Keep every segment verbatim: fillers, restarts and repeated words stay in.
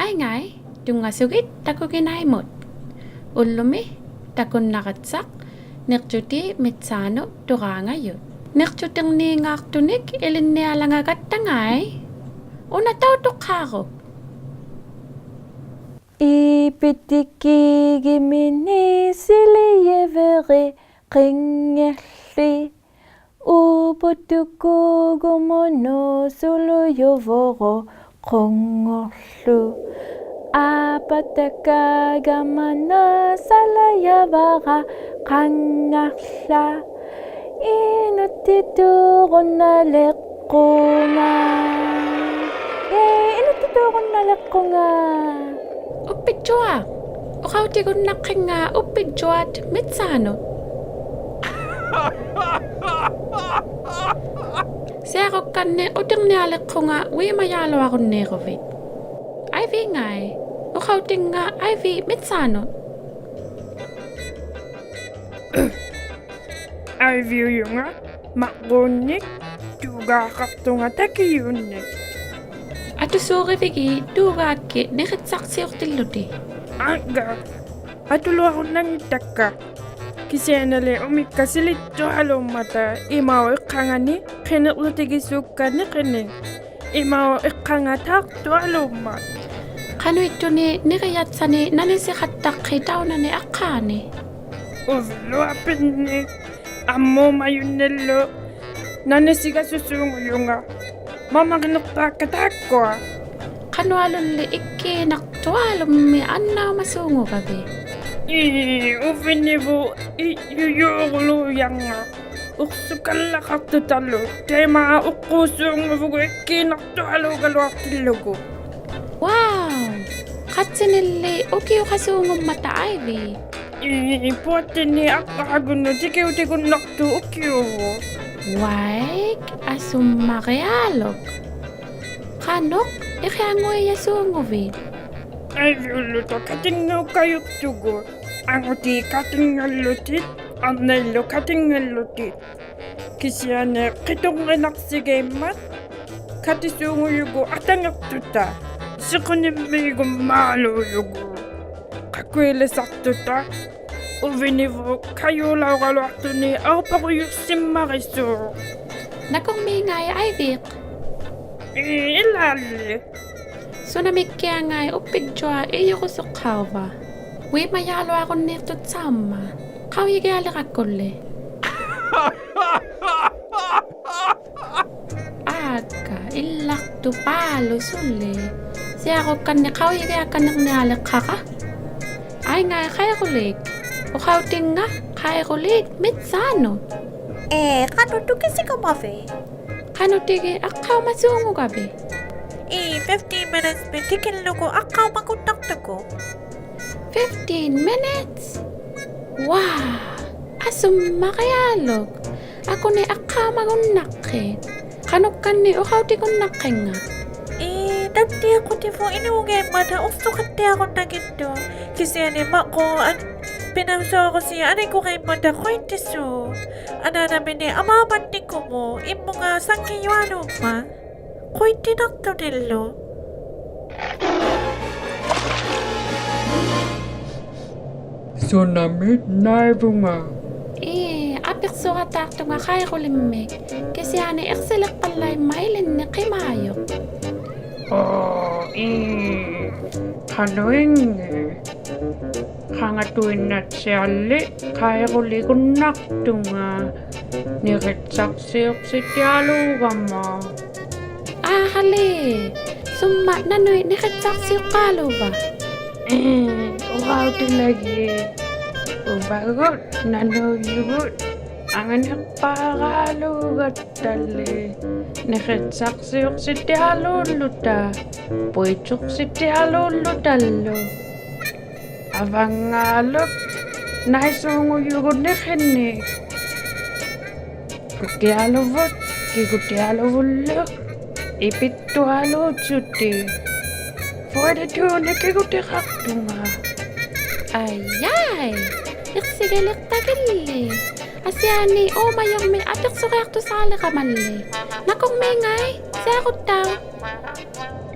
ᐊᐃᙵᐃ, ᑐᙵᓱᒋᑦ ᑕᑯᒋᓇᐃᒧᑦ. ᐅᓪᓗᒥ ᑕᑯᓐᓇᒐᑦᓴᖅ ᓂᕐᔪᑎᑦ ᒥᑦᓵᓄᑦ ᑐᕌᖓᔪᑦ. ᓂᕐᔪᑎᕐᓃᙶᖅᑐᓂᒃ ᐃᓕᓐᓂᐊᓚᖓᒐᑦᑕ ᐊᐃᙵᐃ. ᐅᓇ ᑕᐅᑐᖅᑳᕈᒃ. ᐃᐱᑎᑭᒋᒥᓂ ᓯᓕᔨᕕᕆ ᕿᖏᖅᖠ. ᐅᐳᑐᑯᒍᒧᓄ ᓱᓗᔪᕗᕈ. ᐊᐸᑕᑲᒐᒪᓇ ᓴᓚᔭᕙᕋ ᖃᖓᖅᖠ. ᐃᓄᑦᑎᑑᕈᓐᓇᓕᖅᑯᖓ. ᐄ, ᐃᓄᑦᑎᑑᕈᓐᓇᓕᖅᑯᖓ. ᐅᑉᐱᒡᔪᐊᖅ. ᐅᖃᐅᑎᒍᓐᓇᖅᑭᙵ ᐅᑉᐱᒡᔪᐊᑦ ᒥᑦᓵᓄᑦ. ᓯᐊᕈᒃᑲᓐᓂᖅ ᐅᑎᕐᓂᐊᓕᖅᑯᖓ ᐅᐃᒪᔮᓗᐊᕈᓐᓃᕈᕕᑦ. ᐊᐃᕖᙵᐃ. ᐅᖃᐅᑎᙵ ᐊᐃᕖᑦ ᒥᑦᓵᓄᑦ. ᐊᐃᕖᐅᔪᖓ ᒪᕐᕉᓐᓂᒃ ᑑᒑᖃᖅᑐᖓ ᑕᑭᔪᓐᓂᒃ. ᐊᑐᓲᕆᕕᒋᑦ ᑑᒑᒃᑭᑦ ᓂᕿᑦᓴᖅᓯᐅᖅᑎᓪᓗᑎᑦ. ᐊᒡᒐ, ᐊᑐᓗᐊᕈᓐᓇᙱᑕᒃᑲ. ᑭᓯᐊᓂᓕ ᐅᒥᒃᑲ ᓯᓕᑦᑐᐊᓘᒻᒪᑕ ᐃᒪᐅᑉ ᐃᖅᑲᖓᓂ ᕿᓂᕐᓗᑎᒋᓲᒃᑲ ᓂᕿᓂᒃ. ᐃᒪᐅᑉ ᐃᖅᑲᖓ ᑖᖅᑐᐊᓘᒻᒪᑦ. ᖃᓄᐃᑦᑐᓂᒃ ᓂᕆᔭᑦᓴᓂᒃ ᓇᓂᓯᖃᑦᑕᖅᑭᑦ ᑕᐅᓇᓂ ᐊᖅᑳᓂ? ᐅᕕᓪᓗᐊᐱᓐᓂᒃ ᐊᒻᒨᒪᔪᓐᓂᓪᓗ ᓇᓂᓯᒐᓱᓲᖑᔪᖓ. ᒪᒪᕆᓂᖅᐹᒃᑲ ᑖᒃᑯᐊ. ᖃᓄᐊᓗᓪᓕ ᐃᒃᑮᓇᖅᑐᐊᓗᒻᒥᒃ ᐊᓐᓇᐅᒪᓲᖑᒐᕕᑦ? ᐄ, ᐅᕕᓂᕗᑦ ᐃᔾᔪᔫᑯᓘᔭᖓ. ᐅᖅᓱᑲᓪᓚᖃᖅᑐᑕᓗ, ᑕᐃᒪ ᐅᖅᑰᓲᖑᕗᒍᑦ ᐃᒃᑮᓇᖅᑐᐊᓘᒐᓗᐊᖅᑎᓪᓗᒍ. Wow! ᖃᑦᓯᓂᓪᓕ ᐅᑭᐅᖃᓲᖑᒻᒪᑕ ᐊᐃᕖᑦ. ᐄ, ᐳᐊᑦᑎᓂᒃ ᐊᕐᕌᒍᓄᑦ ᑎᑭᐅᑎᒍᓐᓇᖅᑐᖅ ᐅᑭᐅᕗᑦ. ᐅᐊᐃᒃ, ᐊᓱᒻᒪᕆᐊᓗᒃ. ᖃᓄᖅ ᐃᕿᐊᙳᐃᔭᓲᖑᕕᑦ? ᐊᐃᕕᐅᓪᓗᑕ ᑲᑎᙵᐅᑲᔪᖅᑐᒍᑦ. ᐊᖑᑏᑦ ᑲᑎᙵᓪᓗᑎᑦ, ᐊᕐᓇᐃᓪᓗ ᑲᑎᙵᓪᓗᑎᑦ. ᑭᓯᐊᓂ ᕿᑐᕐᖏᓇᖅᓯᒌᒻᒪᑦ ᑲᑎᓲᖑᔪᒍᑦ ᐊᑕᖏᖅᑐᑕ. ᓯᖁᓂᒻᒦᒍᒪᓘᔪᒍᑦ. ᖃᑯᐃᓕᓴᖅᑐᑕ. ᐅᕕᓂᕗᑦ ᑲᔫᓚᐅᕋᓗᐊᖅᑐᓂᒃ ᐊᐅᐸᒍᔪᖅᓯᒻᒪᕆᓲᖅ. ᓇᑯᕐᒦᖓᐃ ᐊᐃᕖᒃ. ᐄ, ᐃᓛᓕ. ᓱᓇᒥᒃᑭᐊᖓᐃ ᐅᑉᐱᒡᔪᐊᑦ ᐃᔪᕈᓱᖅᑲᐅᕙ? ᐅᐃᒪᔮᓗᐊᕈᓐᓃᖅᑐᑦᓴᐅᒻᒪᑦ. ᖃᐅᔨᒋᐊᓕᕋᒃᑯᓪᓕ. ᐋᒃᑲ, ᐃᓪᓚᖅᑐᐹᓗᒃ ᓱᓕ. ᓯᐊᕈᒃᑲᓐᓂᖅ ᖃᐅᔨᒋᐊᒃᑲᓐᓂᕐᓂᐊᓕᖅᑲᕋ. ᐊᐃᙵᐃ ᖃᐃᕈᓖᑦ. ᐅᖃᐅᑎᙵ ᖃᐃᕈᓖᑦ ᒥᑦᓵᓄᑦ. ᐄ, ᖃᓄᖅ ᑐᑭᓯᒍᒪᕕᑦ? ᖃᓄᑎᒋ ᐊᖅᑲᐅᒪᓲᖑᒐᕕᑦ? ᐄ, fifteen minutes-ᒥᒃ ᑎᑭᓪᓗᒍ ᐊᖅᑲᐅᒪᒍᓐᓇᖅᑐᒍᑦ. Fifteen minutes? Wow! ᐊᓱᒻᒪᕆᐊᓗᒃ. ᐊᑯᓂ ᐊᖅᑲᐅᒪᒍᓐᓇᖅᑭᑦ. ᖃᓄᒃᑲᓐᓂᖅ ᐅᖃᐅᑎᒍᓐᓇᖅᑭᙵ? ᐄ, ᑕᒃᑎᐊᖁᑎᕗᑦ ᐃᓅᙱᒻᒪᑕ ᐅᖅᓱᖃᑦᑎᐊᕈᓐᓇᙱᑦᑐᖅ. ᑭᓯᐊᓂ ᒪᕐᕉᒃ ᐊᓐ-, ᐱᓇᐅᓲᕈᓰᑦ ᐊᓂᒍᕆᒻᒪᑕ ᖁᐃᑦᑎᓲᖅ. ᐊᓈᓇᒥᓂᖅ ᐊᒫᒪᓐᓂᖁᒧᑦ, ᐃᒻᒧᖓ ᓴᙱᔪᐊᓘᒻᒪᑦ. ᖁᐃᑦᑎᓇᖅᑐᓂᓪᓗ. ᓱᓇᒥᒃ ᓇᐃᕗᖓ. ᐄ, ᐊᐱᖅᓱᕋᑖᖅᑐᖓ ᖃᐃᕈᓕᒻᒥᒃ. ᑭᓯᐊᓂ ᐃᖅᓯᓕᖅᐸᓪᓚᐃᒻᒪᑦ ᐃᓕᓐᓂᒃ ᕿᒫᔪᖅ. ᐆ, ᐄ, ᖃᓄᐃᙱ. ᖃᖓᑐᐃᓐᓇᑦᓯᐊᓕ ᖃᐃᕈᓕᒍᓐᓇᖅᑐᖓ ᓂᕿᑦᓴᖅᓯᐅᖅᓯᑎᐊᓘᒐᒪ. ᐋᕼᐊᓕ, ᓱᒻᒪᑦ ᓇᓄᐃᑦ ᓂᕿᑦᓴᖅᓯᐅᖅᑳᓘᕙ? ᐄ, ᐅᖃᐅᑎᓚᒋᑦ. ᐅᕙᒍᑦ ᓇᓄᐃᔪᒍᑦ ᐊᖏᓂᖅᐹᕌᓘᒐᑦᑕᓕ ᓂᕿᑦᓴᖅᓯᐅᖅᓯᑎᐊᓘᓪᓗᑕ, ᐳᐃᑦᓱᖅᓯᑎᐊᓘᓪᓗᑕᓗ. ᐊᕙᙵᓗᒃ ᓇᐃᓲᖑᔪᒍᑦ ᓂᕿᓂᒃ. ᑯᑎᐊᓗᕗᑦ ᑭᒍᑎᐊᓗᕗᓪᓗ ᐃᐱᑦᑐᐊᓘᑦᓱᑎᒃ. Forty-two-ᓂᒃ ᑭᒍᑎᖃᖅᑐᖓ. ᐊᔭᐃ, ᐃᖅᓯᒋᓕᖅᑕᒋᓪᓕ. ᐊᓯᐊᓂᒃ ᐆᒪᔪᕐᒥᒃ ᐊᐱᖅᓱᕆᐊᖅᑐᓴᓕᕋᒪᓕ. ᓇᑯᕐᒦᖓᐃ, ᓯᐊᕈᑦᑕᐅᖅ.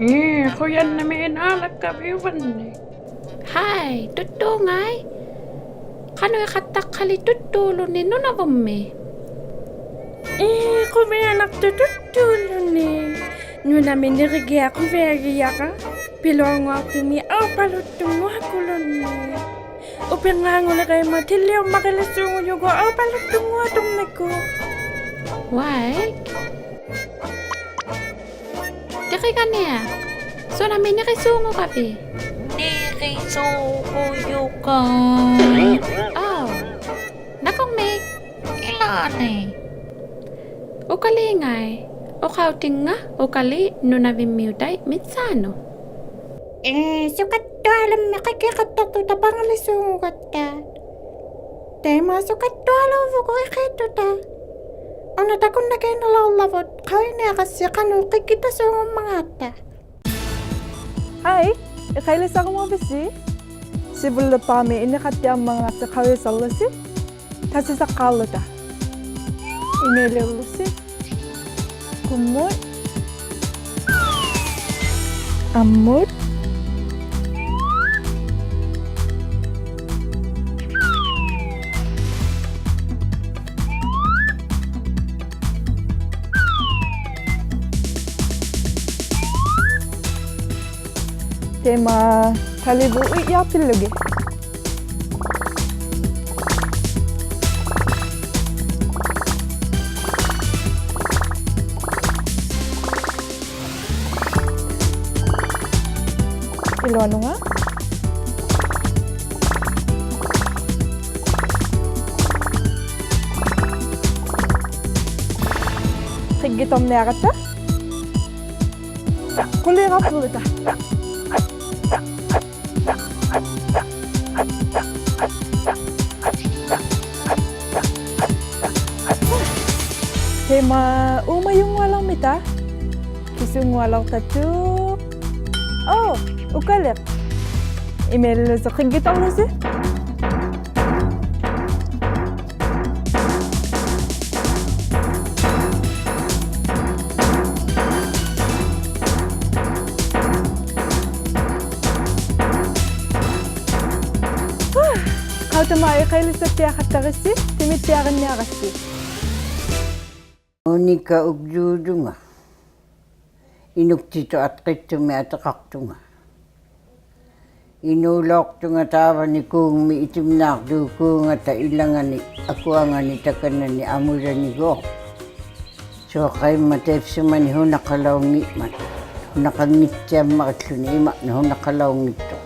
ᐄ, ᖁᔭᓐᓇᒦᒃ ᐊᓚᒃᑲᕕᐅᕙᓐᓂᒃ. ᕼᐊᐃ, ᑐᒃᑐᖓᐃ. ᖃᓄᐃᖃᑦᑕᖅᑲᓕ ᑐᒃᑑᓗᓂ ᓄᓇᕗᒻᒥ? ᐄ, ᖁᕕᐊᓇᖅᑐᖅ ᑐᒃᑑᓗᓂ. ᓄᓇᒥ ᓂᕆᒋᐊᖅ ᖁᕕᐊᒋᔭᕋ. ᐱᓗᐊᙳᐊᖅᑐᒥᒃ ᐊᐅᐸᓗᑦᑐᙳᐊᑯᓗᓐᓂᒃ. ᐅᐱᕐᖔᖑᓕᕋᐃᒻᒪᑦ ᑎᓕᐅᒻᒪᕆᓕᓲᖑᔪᒍᑦ ᐊᐅᐸᓗᑦᑐᙳᐊᑐᕐᓂᑯ. ᐅᐊᐃ. ᑎᕿᒐᓂᐊᖅ. ᓱᓇᒥ ᓂᕆᓲᖑᒐᕕᑦ? ᓂᕆᓲᖑᔪᖓ. ᐆ. ᓇᑯᕐᒦᒃ. ᐃᓛᓂ. ᐅᑲᓖᖓᐃ. ᐅᖃᐅᑎᙵ, ᐅᑲᓖᑦ ᓄᓇᕕᒻᒥᐅᑕᐃᑦ ᒥᑦᓵᓄᑦ. ᐄ, ᓱᒃᑲᑦᑐᐊᓗᒻᒥᒃ ᕿᑭᖃᑦᑕᖅᑐᑕ ᐸᖓᓕᓲᖑᒐᑦᑕ. ᑕᐃᒪ ᓱᒃᑲᑦᑐᐊᓘᕗᒍᑦ ᐃᕿᑦᑐᑕ. ᐅᓇ ᑕᑯᓐᓇᑲᐃᓐᓇᓚᐅᕐᓚᕗᑦ ᖃᐅᔨᓂᐊᕋᔅᓯ ᖃᓄᖅ ᕿᑭᑕᓲᖑᒻᒪᖔᑦᑕ. ᕼᐊᐃ, ᐃᖃᐃᓕᓴᕈᒪᕕᓯ? ᓯᕗᓪᓕᖅᐹᒥ ᐃᓂᖃᑦᑎᐊᕐᒪᖔᔅᓯ ᖃᐅᔨᓴᕐᓗᓯ. ᑕᓯᓴᖅᑳᕐᓗᑕ. ᐃᒪᐃᓕᐅᕐᓗᓯ. ᖁᒻᒧᑦ. ᐊᒻᒧᑦ. ᑕᐃᒪ ᑕᓕᕗᑦ ᐅᐃᔾᔮᖅᑎᓪᓗᒋᑦ. ᐃᓗᐊᓄᖓ. ᕿᒡᒋᑦᑕᕐᓂᐊᕋᑦᑕ. ᖁᓕᖅᑲᖅᑐᓗᑕ. ᑕᐃᒪ ᐆᒪᔪᙳᐊᓚᐅᕐᒥᑕ. ᑭᓱᙳᐊᓚᐅᖅᑕᑐᖅ. ᐆ, ᐅᑲᓕᖅ. ᐃᒪᐃᓕᓗᓯ ᕿᒡᒋᑦᑕᕐᓗᓯ. ᖃᐅᑕᒫᑦ ᐃᖃᐃᓕᓴᑦᑎᐊᖃᑦᑕᕆᔅᓯ, ᑎᒥᑦᑎᐊᕆᓐᓂᐊᕋᔅᓯ. ᒧᓂᑲ ᐅᒡᔫᔪᖓ. ᐃᓄᒃᑎᑐᑦ ᐊᑦᕿᑦᑐᒥᒃ ᐊᑎᖃᖅᑐᖓ. ᐃᓅᓚᐅᖅᑐᖓ ᑖᕙᓂ ᑰᖕᒥᒃ ᐃᑎᒻᓈᕐᔫᒃ ᑰᖓᑕ ᐃᓚᖓᓂ ᐊᑯᐊᖓᓂ ᑕᑲᓇᓂ ᐊᒧᔭᓂᒎᖅ. ᓲᖃᐃᒻᒪ ᑕᐃᑉᓱᒪᓂ ᓱᓇᖃᓚᐅᙱᒻᒪᑦ. ᓱᓇᖃᙱᑦᑎᐊᒻᒪᕆᒃᖢᓂ ᐃᒪᓐᓇ ᓱᓇᖃᓚᐅᙱᑦᑐᖅ.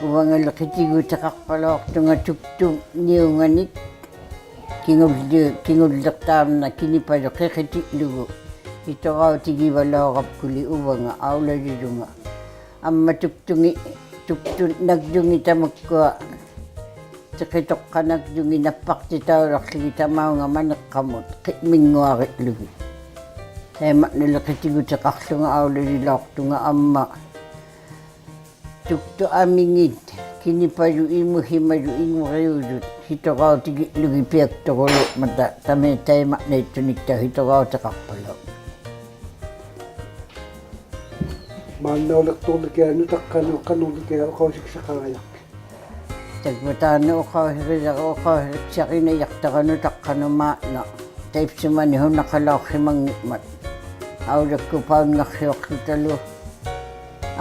ᐅᕙᖓᓕ ᕿᑎᒍᑎᖃᖅᐸᓚᐅᖅᑐᖓ ᑐᒃᑐᖕᓂᐅᖓᓂᒃ ᑭᖑᓪᓕ-, ᑭᖑᓪᓕᖅᑖᕐᓇ ᑭᓂᐸᔪᖅ ᕿᕿᑎᓪᓗᒍ ᓯᑐᕋᐅᑎᒋᕙᓚᐅᕋᑉᑯᓕ ᐅᕙᖓ ᐊᐅᓚᔨᔪᖓ. ᐊᒻᒪ ᑐᒃᑐᖏ-, ᑐᒃᑐᓐᓇᒡᔪᖏᑦ ᑕᒪᒃᑯᐊ ᑎᕿᑐᖅᑲᓇᒡᔪᖏᑦ ᓇᑉᐸᖅᑎᑕᐅᔭᖅᖢᒋᑦ ᑕᒪᐅᖓ ᒪᓂᖅᑲᒧᑦ ᕿ-, ᒥᙳᐊᕆᓪᓗᒋᑦ. ᑕᐃᒪᓐᓇᓕ ᕿᑎᒍᑎᖃᖅᖢᖓ ᐊᐅᓚᔨᓚᐅᖅᑐᖓ ᐊᒻᒪ ᑐᒃᑐ ᐊᒥᖏᑦ, ᑭᓂᐸᔪᑦ, ᐃᒧᓯᒪᔪᑦ, ᐃᒧᕆᐅᔪᑦ, ᓯᑐᕋᐅᑎᒋᓪᓗᒋᑦ ᐱᐊᒃᑐᕈᓘᖕᒪᑕ, ᑕᒪᐃ ᑕᐃᒪᓐᓇᐃᑦᑐᓂᑦᑕᐅᖅ ᓯᑐᕋᐅᑎᖃᖅᐸᓗ. ᒫᓐᓇᐅᓕᖅᑐᕐᓗᑭᐊᖅ ᓄᑕᖅᑲᓄᑦ ᖃᓄᕐᓗᑭᐊᖅ ᐅᖃᐅᓯᒃᓴᖃᕋᔭᖅᑭᑦ. ᑕᒡᕙᑖᓐᓇ ᐅᖃᐅᓯᕆᔭᕋ, ᐅᖃᐅᓯᕆᒃᓴᕆᓇᔭᖅᑕᕋ ᓄᑕᖅᑲᓄᑦ ᒫᓐᓇ. ᑕᐃᑉᓱᒪᓂ ᓱᓇᖃᓚᐅᖅᓯᒪᙱᖕᒪᑦ. ᐊᐅᓚᒃᑯᑦ ᐸᐅᓐᓇᖅᓯᐅᖅᖢᑕᓗ,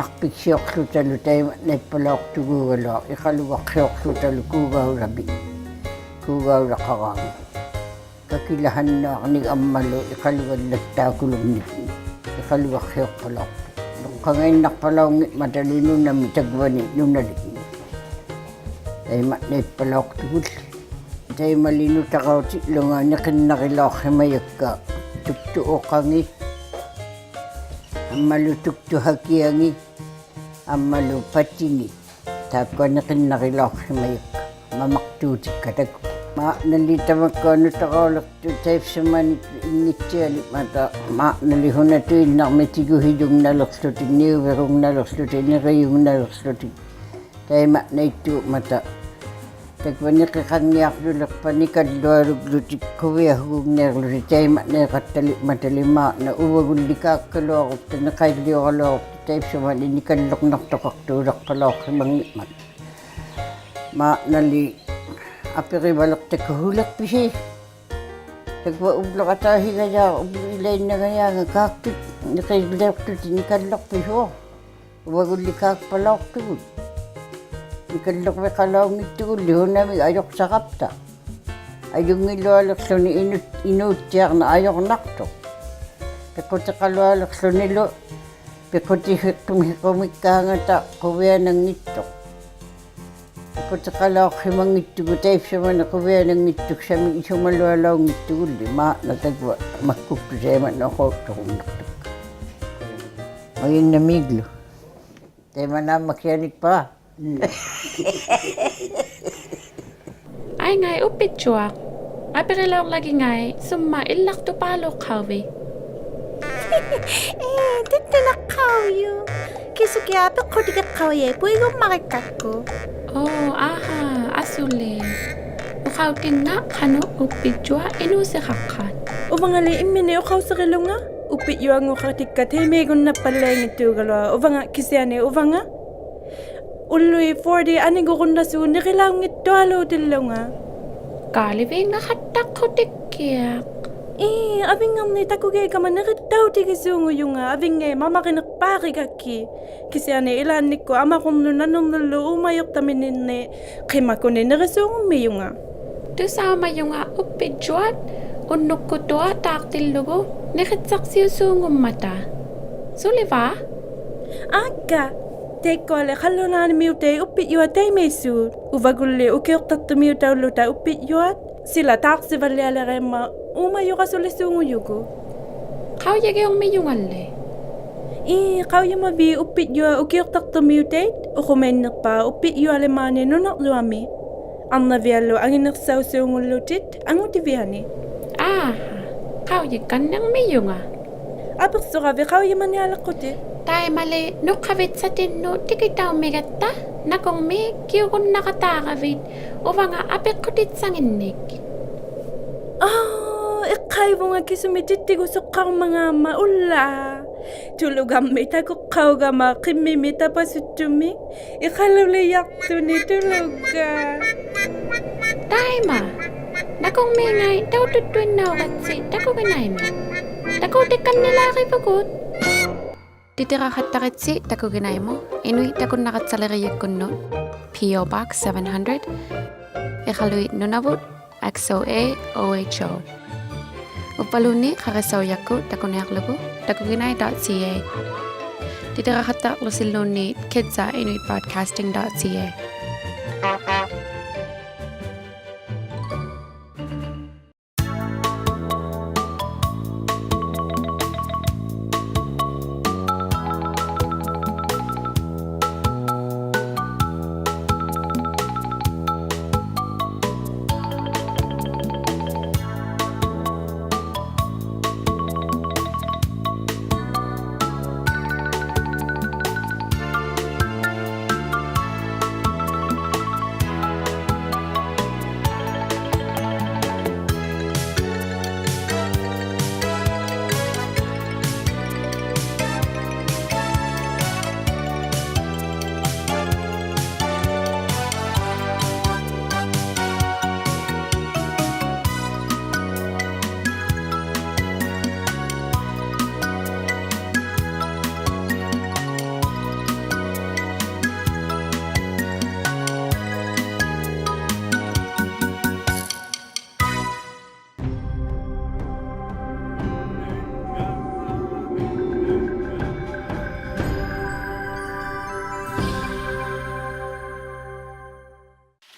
ᐊᖅᐱᒃᓯᐅᖅᖢᑕᓗ ᑕᐃᒪᓐᓇᐃᑉᐸᓚᐅᖅᑐᒍᒐᓗᐊᖅ, ᐃᖃᓗᒐᖅᓯᐅᖅᖢᑕᓗ ᑰᒐᐅᔭᒥᒃ, ᑰᒐᐅᔭᖃᕌᖓᑦ. ᑲᑭᓚᓴᓐᓄᐊᕐᓂᒃ ᐊᒻᒪᓗ ᐃᖃᓗᒐᓪᓚᒃᑖᑯᓗᖕᓂᒃ, ᐃᖃᓗᒐᖅᓯᐅᖅᐸᓚᐅᖅᑐᖅ. ᓄᖅᑲᖓᐃᓐᓇᖅᐸᓚᐅᙱᖕᒪᑕᓕ ᓄᓇᒥ ᑕᒡᕙᓂ ᓄᓇᓕᖕᓂ. ᑕᐃᒪᓐᓇᐃᑉᐸᓚᐅᖅᑐᒍᓪᓕ. ᑕᐃᒪᓕ ᓄᑕᕋᐅᑎᓪᓗᖓ ᓂᕿᓐᓇᕆᓚᐅᖅᓯᒪᔭᒃᑲ ᑐᒃᑐ ᐅᖃᖏᑦ ᐊᒻᒪᓗ ᑐᒃᑐ ᕼᐊᑭᐊᖏᑦ ᐊᒻᒪᓗ ᐸᑎᖏᑦ. ᑖᒃᑯᐊ ᓂᕿᓐᓇᕆᓚᐅᖅᓯᒪᔭᒃᑲ ᒪᒪᖅᑑᑎᒃᑲ ᑕᒃᑯᐊ. ᒫᓐᓇᓕ ᑕᒪᒃᑯᐊ ᓄᑕᕋᐅᓕᖅᑐᑦ ᑕᐃᑉᓱᒪᓂ ᐃᙱᑦᑎᐊᓕᖕᒪᑕ, ᒫᓐᓇᓕ ᓱᓇᑐᐃᓐᓇᕐᒥᒃ ᑎᒍᓯᔪᖕᓇᓕᖅᖢᑎᒃ, ᓂᐅᕕᕈᖕᓇᓕᖅᖢᑎᒃ, ᓂᕆᔪᖕᓇᓕᖅᖢᑎᒃ. ᑕᐃᒪᓐᓇᐃᑦᑑᖕᒪᑕ. ᑕᒡᕙ ᓂᕿᖃᙱᐊᕐᔪᓕᖅᐸᑦ ᓂᑲᓪᓗᐊᓗᒡᓗᑎᒃ ᖁᕕᐊᓱᒍᖕᓂᕐᓗᑎᒃ ᑕᐃᒪᓐᓇᐃᖃᑦᑕᓕᖕᒪᑕᓕ ᒫᓐᓇ ᐅᕙᒍᓪᓕ ᑳᒃᑲᓗᐊᕈᑉᑕ ᓂᖃᐃᓕᐅᕋᓗᐊᕈᑉᑕ ᑕᐃᑉᓱᒪᓂ ᓂᑲᓪᓕᕐᓇᖅᑐᖃᖅᑑᓕᖅᐸᓚᐅᖅᓯᒪᙱᖕᒪᑦ. ᒫᓐᓇᓕ ᐊᐱᕆᕙᓕᖅᑕᒃᑯ ᓱᓕᖅᐱᓯ. ᑕᒡᕙ ᐅᑉᓗᕋᑖ ᓯᒐᔭ ᐅᑉᓗ ᐃᓚᐃᓐᓇᕋᔮᖓ ᑳᒃᑐᑦ ᓂᕿᓪᓕᐅᖅᑐᑎᒃ ᓂᑲᓪᓕᖅᐱᓲᖅ. ᐅᕙᒍᓪᓕ ᑳᒃᐸᓚᐅᖅᑐᒍᑦ. ᓂᑲᓪᓕᕐᕕᖃᓚᐅᙱᑦᑐᒍᓪᓕ ᓱᓇᒥᒃ ᐊᔪᖅᓴᕋᑉᑕ. ᐊᔪᙱᓗᐊᓕᖅᖢᓂ ᐃᓄᑦ-, ᐃᓅᑦᑎᐊᕐᓇᖅ ᐊᔪᕐᓇᖅᑐᖅ. ᐱᖁᑎᖃᓗᐊᓕᖅᖢᓂᓗ, ᐱᖁᑎᓯᖅᑐᒥᒃ ᓯᖁᒥᒃᑳᖓᑕ ᖁᕕᐊᓇᙱᑦᑐᖅ. ᐱᖁᑎᖃᓚᐅᖅᓯᒪᙱᑦᑐᒍᑦ ᑕᐃᑉᓱᒪᓂ ᖁᕕᐊᓇᙱᑦᑐᒃᓴᒥᒃ ᐃᓱᒪᓗᐊᓚᐅᙱᑦᑐᒍᓪᓕ ᒫᓐᓇ ᑕᒡᕙ ᒪᒃᑯᒃᑐᑦ ᑕᐃᒪᓐᓇ ᐅᖃᐅᑦᑐᕈᓐᓇᖅᑐᒃᑲ. ᒪᒋᓐᓇᒦᒡᓗ. ᑕᐃᒪᓐᓇ ᒪᑭᐊᓂᒃᐸ. ᐊᐃᙵᐃ ᐅᑉᐱᒡᔪᐊᖅ. ᐊᐱᕆᓚᐅᕐᓚᒋᙵᐃ ᓱᒻᒪᑦ ᐃᓪᓚᖅᑐᐹᓘᖅᑲᐅᕕᑦ. ᐄ, ᑎᑎᓇᖅᑲᐅᔪᖅ. ᑭᓱᑭᐊᖅ ᐊᐱᖅᑯᑎᒋᖅᑲᐅᔭᐃᑦ ᐳᐃᒍᒻᒪᕆᒃᑲᒃᑯ. ᐆ, ᐊᕼᐋ, ᐊᓱᓕ. ᐅᖃᐅᑎᙵ ᖃᓄᖅ ᐅᑉᐱᒡᔪᐊᖅ ᐃᓅᓯᖃᖅᑲᑦ. ᐅᕙᖓᓕ ᐃᒻᒥᓂᒃ ᐅᖃᐅᓯᕆᓗᖓ, ᐅᑉᐱᒡᔪᐊᙳᖃᑎᒃᑲ ᑕᐃᒪᐃᒍᓐᓇᐸᓪᓚᐃᙱᑦᑑᒐᓗᐊᖅ, ᐅᕙᖓ ᑭᓯᐊᓂ ᐅᕙᖓ. ᐅᓪᓗᐃᑦ ᕗᕈᑎ ᐊᓂᒍᕈᓐᓇᓲᖑ ᓂᕆᓚᐅᙱᑦᑐᐊᓘᑎᓪᓗᖓ. ᑲᓕᕕᙵᖃᑦᑕᖅᑯᑎᒃᑭᐊᖅ. ᐄ, ᐊᕕᙵᕐᓂᒃ ᑕᑯᒋᒐᒪ ᓂᕆᑦᑕᐅᑎᒋᓲᖑᔪᖓ, ᐊᕕᙵᐃᑦ ᒪᒪᕆᓂᖅᐹᕆᒐᒃᑭᑦ. ᑭᓯᐊᓂ ᐃᓛᓐᓂᒃᑯᑦ ᐊᒪᕈᕐᓄᑦ ᓇᓄᕐᓄᓪᓗ ᐆᒪᔪᖅᑕᒥᓂᕐᓂᒃ ᕿᒪᒃᑯᓂᒃ ᓂᕆᓲᖑᒻᒥᔪᖓ. ᑐᓴᐅᒪᔪᖓ ᐅᑉᐱᒡᔪᐊᑦ, ᐅᓐᓄᒃᑯᑐᐊ ᑖᖅᑎᓪᓗᒍ, ᓂᕿᑦᓴᖅᓯᐅᓲᖑᒻᒪᑕ. ᓱᓕᕚ? ᐋᒡᒐ, ᑕᐃᒃᑯᐊᓕ ᖃᓪᓗᓈᓂᒥᐅᑕᐃᑦ ᐅᑉᐱᒡᔪᐊᑦ ᑕᐃᒪᐃᓲᑦ. ᐅᕙᒍᓪᓕ ᐅᑭᐅᖅᑕᖅᑐᒥᐅᑕᐅᓪᓗᑕ ᐅᑉᐱᒡᔪᐊᑦ, ᓯᓚ ᑖᖅᓯᕙᓪᓕᐊᓕᕋᐃᒻᒪᑦ ᐆᒪᔪᕋᓱᓕᓲᖑᔪᒍᑦ. ᖃᐅᔨᒋᐅᒻᒥᔪᖓᓕ. ᐄ, ᖃᐅᔨᒪᕖᑦ ᐅᑉᐱᒡᔪᐊᑦ ᐅᑭᐅᖅᑕᖅᑐᒥᐅᑕᐃᑦ, ᐅᖁᒪᐃᓐᓂᖅᐹᖅ ᐅᑉᐱᒡᔪᐊᓕᒫᓂᒃ ᓄᓇᕐᔪᐊᒥ. ᐊᕐᓇᕕᐊᓪᓗ ᐊᖏᓂᖅᓴᐅᓲᖑᓪᓗᑎᑦ ᐊᖑᑎᕕᐊᓂ. ᐋᕼᐋ, ᖃᐅᔨᒃᑲᓐᓂᕐᒥᔪᖓ. ᐊᐱᖅᓱᕋᕕᑦ ᖃᐅᔨᒪᓂᐊᓕᖅᑯᑎᑦ. ᑕᐃᒪᓕ ᓄᖅᑲᕕᑦᓴᑎᓐᓄᑦ ᑎᑭᑕᐅᒻᒥᒐᑦᑕ, ᓇᑯᕐᒦᒃ ᑭᐅᒍᓐᓇᖃᑦᑕᕋᕕᑦ, ᐅᕙᖓ ᐊᐱᖅᑯᑎᑦᓴᖏᓐᓂᒃ. ᐋ, ᐃᖅᑲᐃᕗᖓ ᑭᓱᒥᒃ ᑎᑎᒍᓱᖅᑲᐅᒪᖔᒪ ᐅᓪᓛ. ᑐᓗᒐᕐᒥᒃ ᑕᑯᖅᑲᐅᒐᒪ ᕿᒻᒥᒥᒃ ᑕᐸᓱᑦᑐᒥᒃ, ᐃᖃᓗᓕᔭᖅᑐᓂᒃ ᑐᓗᒐᖅ. ᑕᐃᒪ, ᓇᑯᕐᒦᖓᐃ ᑕᐅᑐᑦᑐᐃᓐᓇᐅᒐᑦᓯ ᑕᑯᒋᓇᐃᒧᑦ. ᑕᑯᑎᒃᑲᓐᓂᓛᕆᕗᒍᑦ. ᑎᑎᕋᖃᑦᑕᕆᑦᓯ ᑕᑯᒋᓇᐃᒧᑦ, ᐃᓄᐃᑦ ᑕᑯᓐᓇᕋᑦᓴᓕᕆᔨᒃᑯᓐᓄᑦ, P O Box seven hundred, ᐃᖃᓗᐃᑦ ᓄᓇᕗᑦ, X O A O H O. ᐅᕝᕙᓘᓐᓃᑦ ᖃᕆᓴᐅᔭᒃᑯᑦ ᑕᑯᓂᐊᕐᓗᒍ, takuginai dot C A. ᑎᑎᕋᖃᑦᑕᕐᓗᓯᓘᓐᓃᑦ kids at inuit broadcasting dot C A.